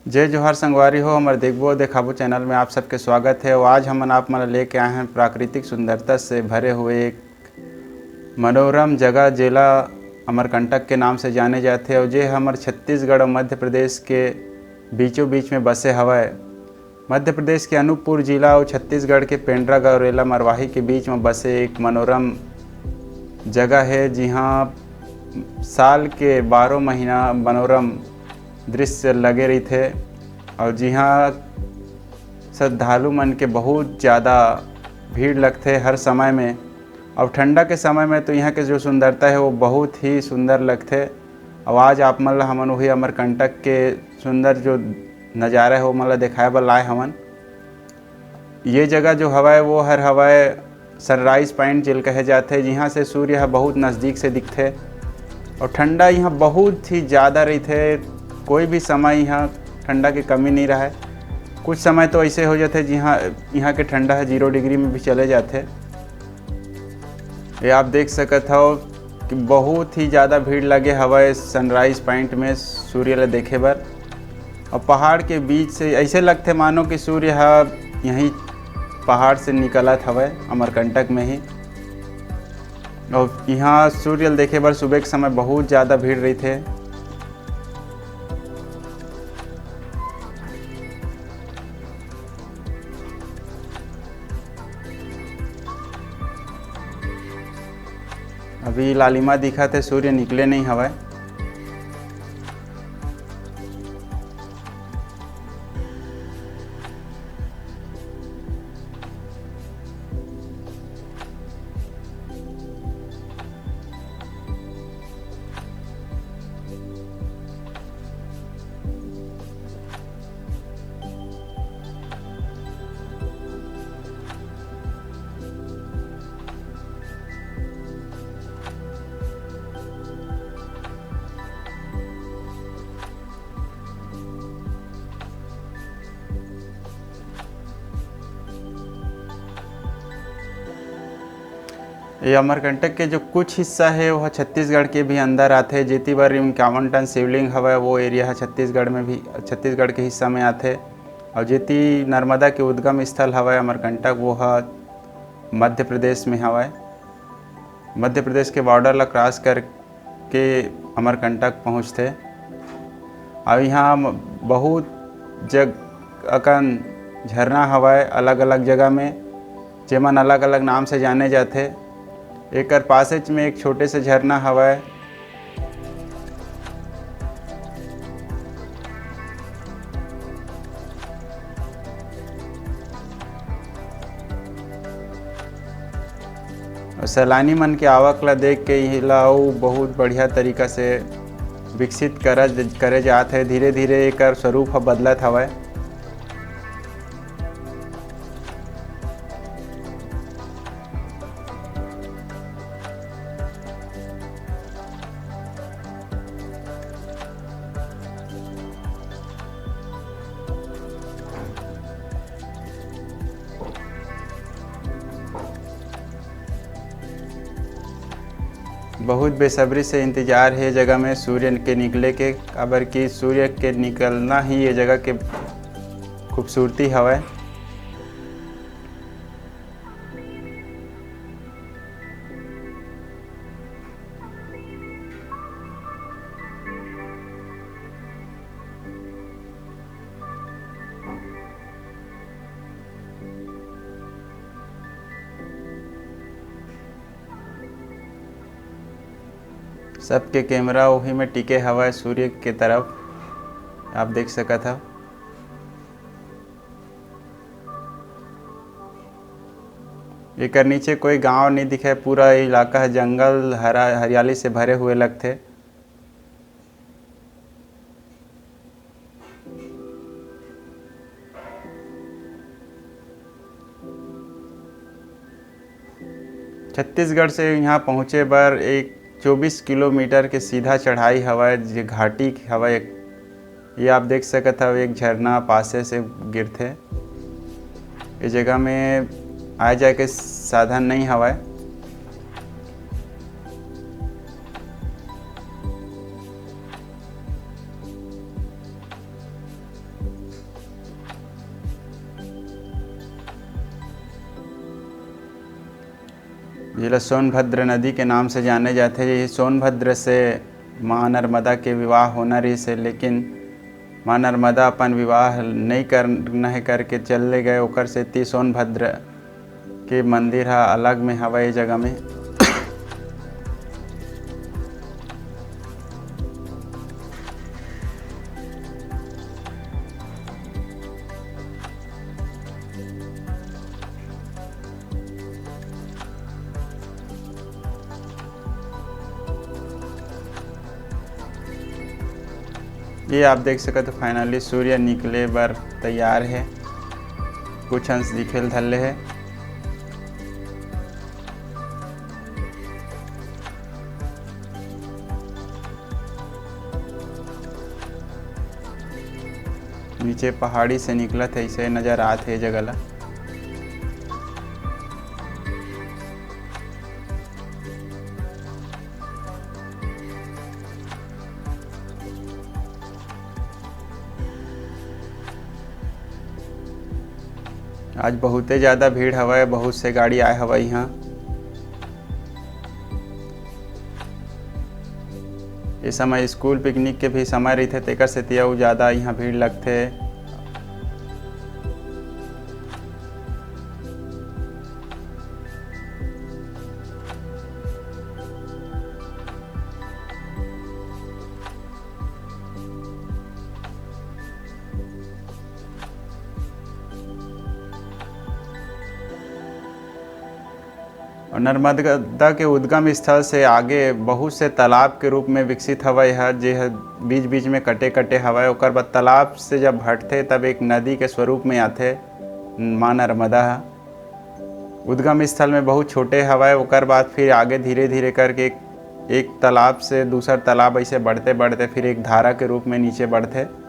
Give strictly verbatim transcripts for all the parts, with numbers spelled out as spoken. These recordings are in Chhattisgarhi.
जय जोहार संगवारी हो, हमर देखबो देखाबो चैनल में आप सबके स्वागत है। और आज हमन आप मन ला लेके आए हैं प्राकृतिक सुंदरता से भरे हुए एक मनोरम जगह, जेला अमरकंटक के नाम से जाने जाथे, और जे हमर छत्तीसगढ़ और मध्य प्रदेश के बीचों बीच में बसे हवय। मध्य प्रदेश के अनूपपुर जिला और छत्तीसगढ़ के पेंड्रा गौरेला मरवाही के बीच में बसे एक मनोरम जगह है, जिहाँ साल के बारह महीना मनोरम दृश्य लगे रहिथे, और जिहाँ श्रद्धालु मन के बहुत ज़्यादा भीड़ लगथे हर समय में। और ठंडा के समय में तो यहाँ के जो सुंदरता है, वो बहुत ही सुंदर लगथे। और आज आप मन ला हमन वही अमरकंटक के सुंदर जो नज़ारा है, वो मन ला देखाए बर लाए हवन। ये जगह जो हवय, वो हर हवय सनराइज पॉइंट जेल कहे जाथे, जिहाँ से सूर्य ह बहुत नज़दीक से दिखथे। और ठंडा यहाँ बहुत ही ज़्यादा रहिथे, कोई भी समय यहाँ ठंडा के कमी नहीं रहय। कुछ समय तो ऐसे हो जाथे, जिहाँ यहाँ के ठंडा है जीरो डिग्री में भी चले जाथे। ये आप देख सकत हव कि बहुत ही ज़्यादा भीड़ लगे हवय सनराइज पॉइंट में सूर्य ला देखे बर। और पहाड़ के बीच से ऐसे लगथे मानो कि सूर्य ह यहीं पहाड़ से निकलत हवय अमरकंटक में ही। और यहाँ सूर्य ल देखे बर सुबह के समय बहुत ज़्यादा भीड़ रहिथे। अभी लालिमा दिखत हे, सूर्य निकले नहीं हवय। ये अमरकंटक के जो कुछ हिस्सा है, वह छत्तीसगढ़ के भी अंदर आथे। जेती बर इक्यावन टन शिवलिंग हवय, वो एरिया है छत्तीसगढ़ में भी, छत्तीसगढ़ के हिस्सा में आथे। और जेती नर्मदा के उद्गम स्थल हवय अमरकंटक, वो ह मध्य प्रदेश में हवय। मध्य प्रदेश के बॉर्डर ला क्रॉस करके अमरकंटक पहुँचथे। अउ इहाँ म-, बहुत जग-, अकन झरना हवय अलग-अलग जगह में, जेमन अलग-अलग नाम से जाने जाथे। एकर पासेच में एक छोटे से झरना हवय। सैलानी मन के आवक ला देख के इला अउ बहुत बढ़िया तरीका से विकसित करा, करे जात हे। धीरे-धीरे एकर स्वरूप ह बदलत हवय। बहुत बेसब्री से इंतजार हे ये जगह में सूर्य के निकले के, काबर कि सूर्य के निकलना ही ये जगह के खूबसूरती हवय। सबके कैमरा वही में टिके हवय सूर्य के तरफ, आप देख सकत हव। एकर नीचे कोई गांव नहीं दिखे, पूरा इलाका ह जंगल, हरा, हरियाली से भरे हुए लगथे। छत्तीसगढ़ से यहाँ पहुँचे बर एक चौबीस किलोमीटर के सीधा चढ़ाई हवय, जे घाटी हवय। ये आप देख सकत हव, एक झरना पासे से गिरथे। ये जगह में आए जाए के साधन नहीं हवय। जेला सोनभद्र नदी के नाम से जाने जाथे। यही सोनभद्र से माँ नर्मदा के विवाह होना रहिस हे, लेकिन माँ नर्मदा अपन विवाह नइ करना हे करके चल ले गए, ओकर सेती सोनभद्र के मंदिर ह अलग में हवय ए जगह में। ये आप देख सकत हो, finally सूर्य निकले बर तैयार हे, कुछ अंश दिखेल धरले हे। नीचे पहाड़ी से निकलत हे, ऐसे नजर आत हे जगह ला। आज बहुते ज्यादा भीड़ हवय, बहुत से गाड़ी आए हवय इहाँ। ए समय स्कूल पिकनिक के भी समय रहिथे, तेकर सेती अउ ज्यादा इहाँ भीड़ लगथे। और नर्मदा के उद्गम स्थल से आगे बहुत से तालाब के रूप में विकसित हवय, यह जे ह बीच-बीच में कटे-कटे हवय। ओकर बाद तालाब से जब हटथे, तब एक नदी के स्वरूप में आथे माँ नर्मदा ह। उद्गम स्थल में बहुत छोटे हवय, ओकर बाद फिर आगे धीरे-धीरे करके एक, एक तालाब से दूसर तालाब ऐसे बढ़ते-बढ़ते फिर एक धारा के रूप में नीचे बढ़थे।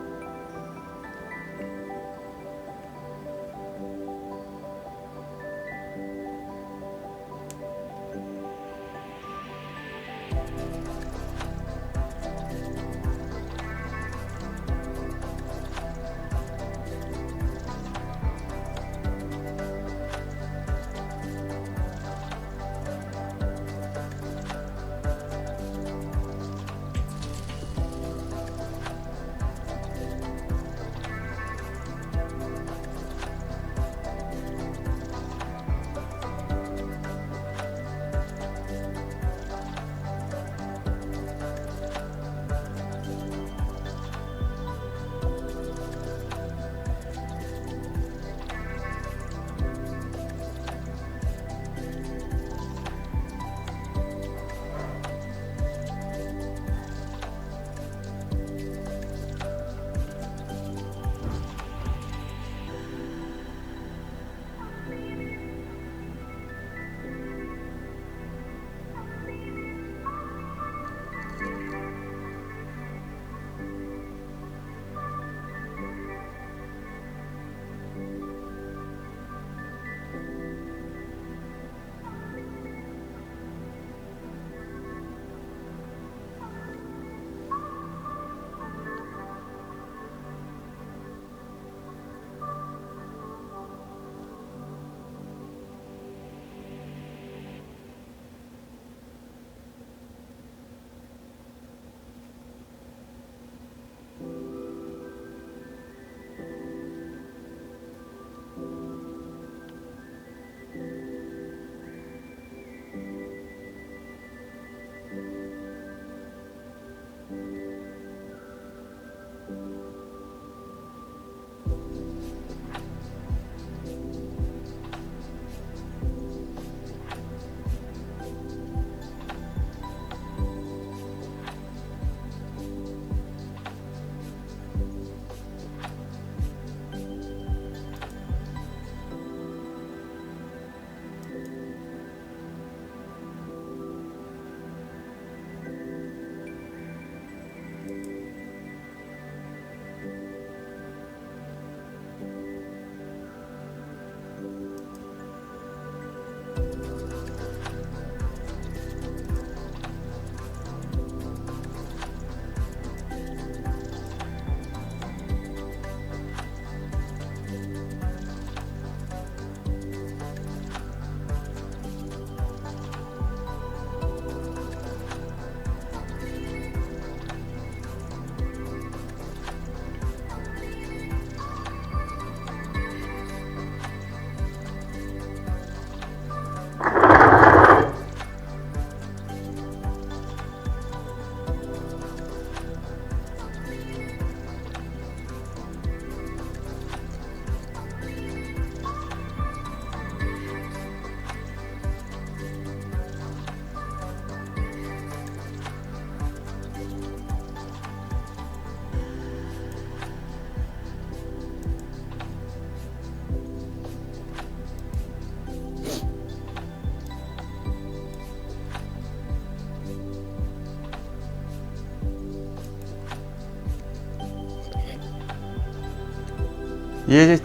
ये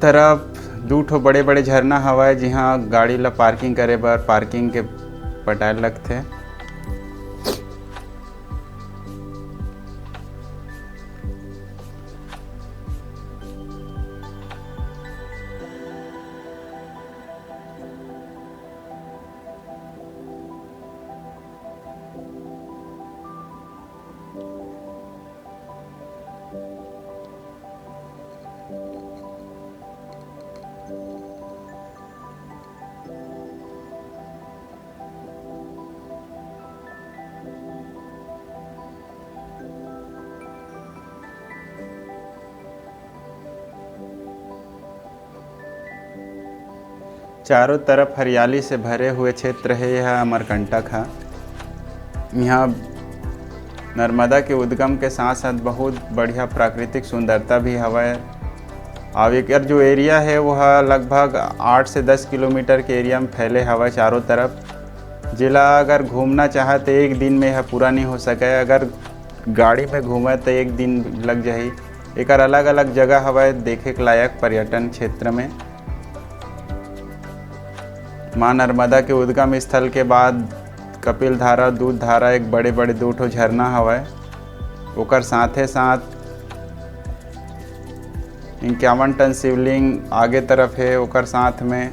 तरफ दू ठो बड़े-बड़े झरना हवय, जिहां गाड़ी ला पार्किंग करे बर पार्किंग के पटाए लगथे। चारों तरफ हरियाली से भरे हुए क्षेत्र हे यह अमरकंटक ह। यहाँ नर्मदा के उद्गम के साथ साथ बहुत बढ़िया प्राकृतिक सुंदरता भी हवय। और एकर जो एरिया है वो ह लगभग आठ से दस किलोमीटर के एरिया में फैले हवय चारों तरफ। जिला अगर घूमना चाहे तो एक दिन में यह पूरा नहीं हो सके, अगर गाड़ी में घूमे तो एक दिन लग जाही। एकर अलग-अलग जगह हवय देखे के लायक पर्यटन क्षेत्र में। माँ नर्मदा के उद्गम स्थल के बाद कपिल धारा, दूध धारा एक बड़े-बड़े दू ठो झरना हवय। ओकर साथे साथ इक्यावन टन शिवलिंग आगे तरफ हे, ओकर साथ में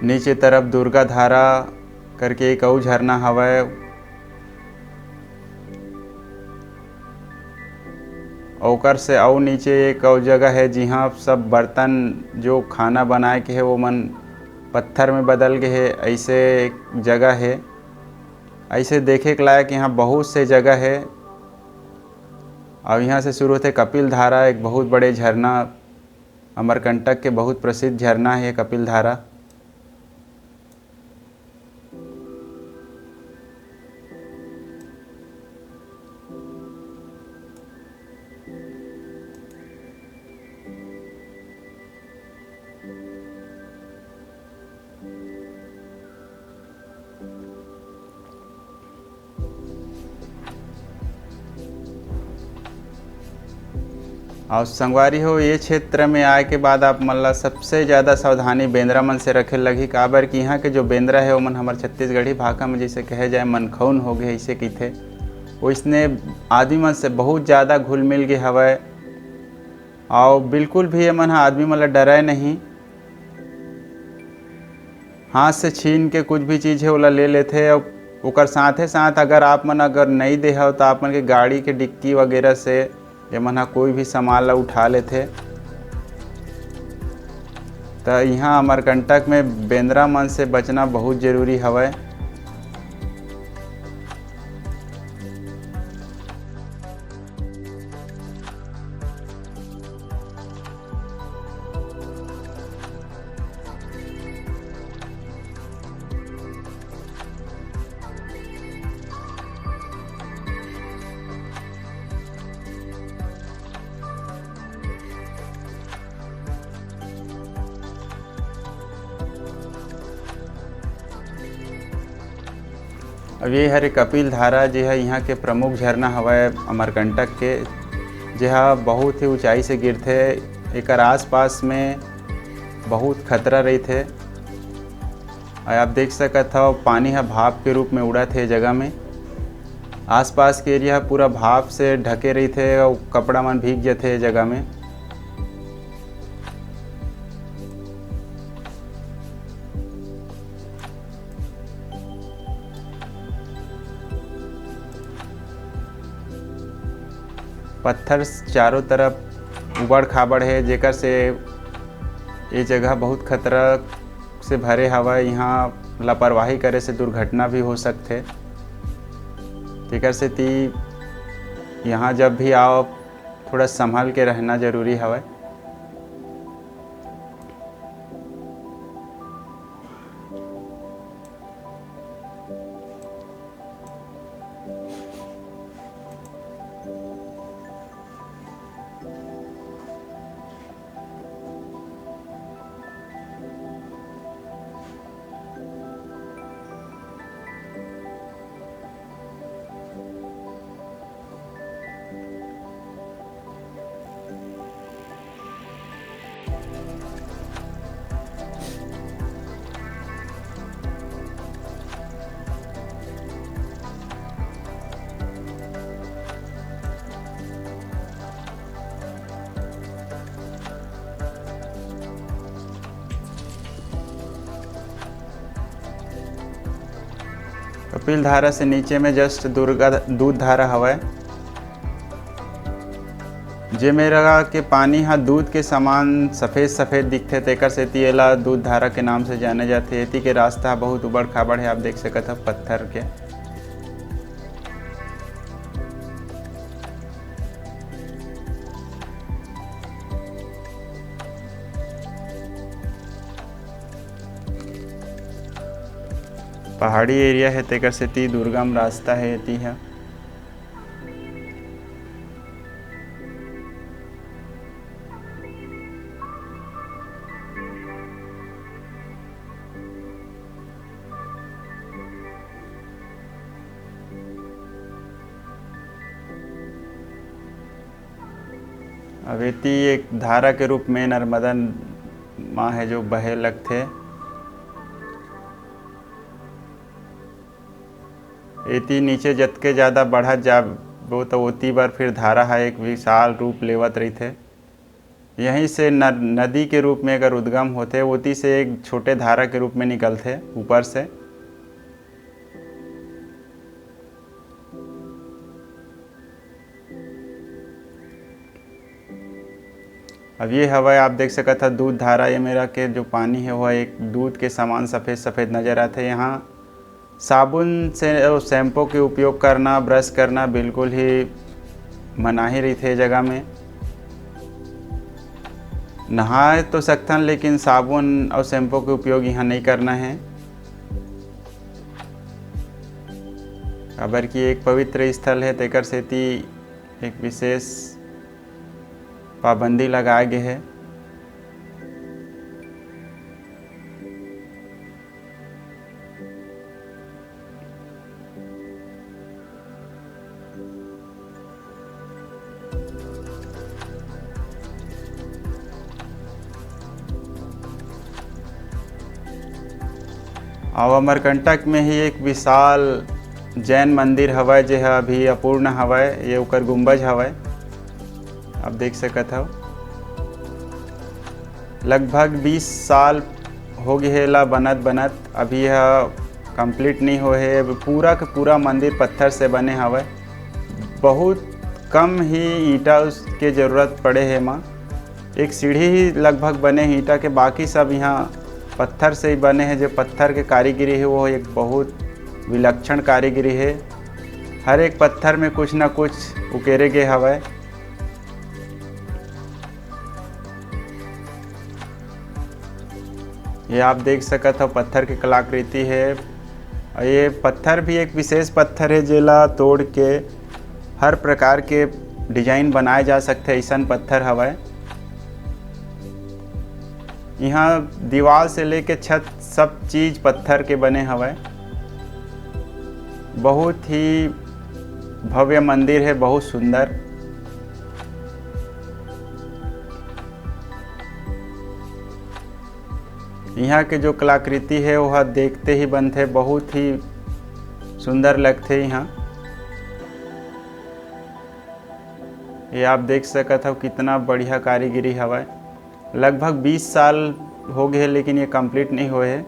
नीचे तरफ दुर्गा धारा करके एक अउ झरना हवय। ओकर से अउ नीचे एक अउ जगह हे, जिहाँ सब बर्तन जो खाना बनाए के हे, वो मन पत्थर में बदल गे हे। ऐसे एक जगह हे, ऐसे देखे के लायक यहाँ बहुत से जगह हे। और यहाँ से शुरू होथे कपिल धारा, एक बहुत बड़े झरना, अमरकंटक के बहुत प्रसिद्ध झरना हे कपिल धारा। और संगवारी हो, ये क्षेत्र में आए के बाद आप मन ला सबसे ज़्यादा सावधानी बेंदरा मन से रखे लगही, काबर कि यहाँ के जो बेंदरा है, ओमन हमर छत्तीसगढ़ी भाखा में जैसे कहे जाए, मनखौन हो गए, ऐसे कहिथे। ओइसने आदमी मन से बहुत ज़्यादा घुल मिल गए हवय, और बिल्कुल भी ये मन ह आदमी मन ला डराए नहीं। हाथ से छीन के कुछ भी चीज़ है, ओला ले लेथे। और ओकर साथे साथ अगर आप मन अगर नहीं देहव, तो आप मन के गाड़ी के डिक्की वगैरह से ये मन ह कोई भी सामान ला उठा लेथे। त इहाँ अमरकंटक में बेंदरा मन से बचना बहुत जरूरी हवय। अब ये हरे कपिल धारा, जे ह इहाँ के प्रमुख झरना हवय अमरकंटक के, जे ह बहुत ही ऊंचाई से गिरथे। एकर आसपास में बहुत खतरा रहिथे। और आप देख सकत हव, पानी ह भाप के रूप में उड़त हे जगह में। आसपास के एरिया ह पूरा भाप से ढके रहिथे और कपड़ा मन भीग जथे जगह में। पत्थर चारों तरफ उबड़ खाबड़ हे, जेकर से ये जगह बहुत खतरा से भरे हवय। यहाँ लापरवाही करे से दुर्घटना भी हो सकथे। तेकर सेती यहाँ जब भी आओ, थोड़ा संभल के रहना जरूरी हवय। कपिल धारा से नीचे में just दुर्गा, दूध धारा हवय। जे मेरा के पानी ह दूध के समान सफेद सफेद दिखथे, तेकर सेती एला दूध धारा के नाम से जाने जाथे। एती के रास्ता ह बहुत उबड़ खाबड़ हे, आप देख सकत हव, पत्थर के। पहाड़ी area हे, तेकर सेती दुर्गम रास्ता हे एती ह। अब एती एक धारा के रूप में नर्मदा माँ हे, जो बहे लगथे। एती नीचे जतके ज़्यादा बढ़त जाबो, तो ओती बर फिर धारा ह एक विशाल रूप लेवत रहिथे। यहीं से न-, नदी के रूप में अगर उद्गम होथे, ओती से एक छोटे धारा के रूप में निकलथे ऊपर से। अब ये हवय, आप देख सकत ह, दूध धारा। ये मेरा के जो पानी हे, वो एक दूध के समान सफेद सफेद नजर आथे। यहाँ साबुन से अउ shampoo के उपयोग करना, brush करना बिल्कुल ही मनाही रहिथे ये जगह में। नहाए तो सकथन, लेकिन साबुन अउ shampoo के उपयोग यहाँ नहीं करना है, काबर कि एक पवित्र स्थल है, तेकर सेती एक विशेष पाबंदी लगाए गे हे। अउ अमरकंटक में ही एक विशाल जैन मंदिर हवय, जे ह अभी अपूर्ण हवय। ये ओकर गुंबज हवय, आप देख सकत हव। लगभग बीस साल हो गे हे एला बनत बनत, अभी यह complete नहीं होए हे। पूरा के पूरा मंदिर पत्थर से बने हवय, बहुत कम ही ईंटा उसके जरूरत पड़े हे एमा। एक सीढ़ी ही लगभग बने हे ईंटा के, बाकी सब यहाँ पत्थर से ही बने हे। जो पत्थर के कारीगरी हे, वो एक बहुत विलक्षण कारीगरी हे। हर एक पत्थर में कुछ ना कुछ उकेरे गे हवय। ये आप देख सकत हव, पत्थर के कलाकृति हे। अउ ये पत्थर भी एक विशेष पत्थर हे, जेला तोड़ के हर प्रकार के design बनाए जा सकथे, अइसन पत्थर हवय। इहाँ दीवाल से लेके छत, सब चीज पत्थर के बने हवय। बहुत ही भव्य मंदिर हे, बहुत सुंदर। इहाँ के जो कलाकृति हे, वह देखते ही बनथे, बहुत ही सुंदर लगथे इहाँ। ये आप देख सकत हव, कितना बढ़िया कारीगरी हवय। लगभग बीस साल हो गए हे, लेकिन ये complete नहीं होए हे।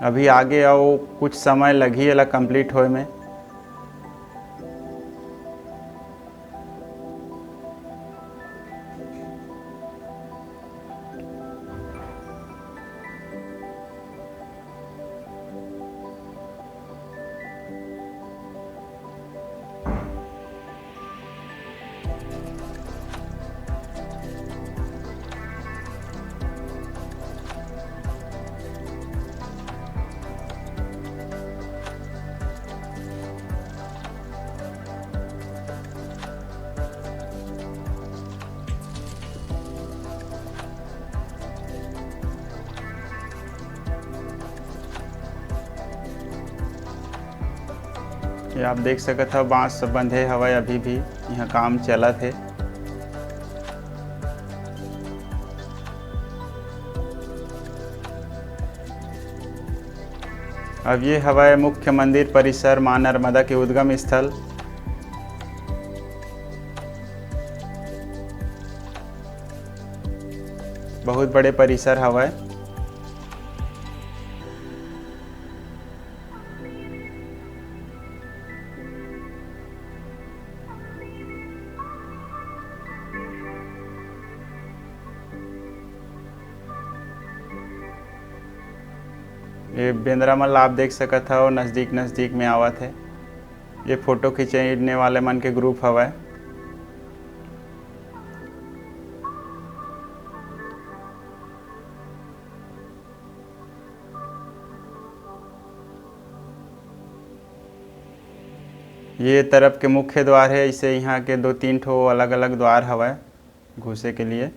अभी आगे अउ कुछ समय लगही एला complete होए में। ये आप देख सकत हव, बांस से बंधे हवय, अभी भी यहाँ काम चलत हे। अब ये हवय मुख्य मंदिर परिसर, माँ नर्मदा के उद्गम स्थल। बहुत बड़े परिसर हवय। ये बेंदरा मन ला आप देख सकत हव, नजदीक नजदीक में आवत हे। ये फोटो खींचने वाले मन के ग्रुप हवय। ये तरफ के मुख्य द्वार हे, इसे यहाँ के दो तीन ठो अलग-अलग द्वार हवय घुसे के लिए।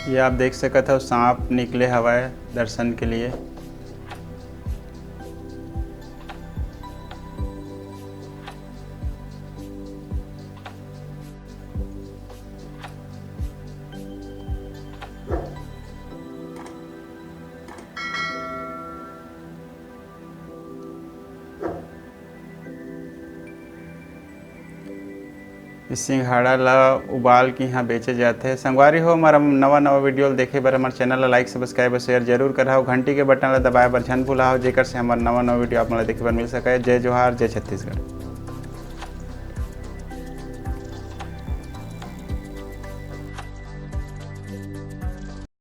ये आप देख सकत हव, सांप निकले हवय दर्शन के लिए। इस सिंघाड़ा ला उबाल के यहाँ बेचे जाथे। संगवारी हो, हमारा नवा नवा वीडियो देखे बर हमारे चैनल ला लाइक, सब्सक्राइब और शेयर जरूर करहाओ। घंटी के बटन ला दबाए बर झन भुलाओ, जेकर से हमारा नवा नवा वीडियो आप मन ला देखे बर मिल सके। जय जोहार, जय छत्तीसगढ़।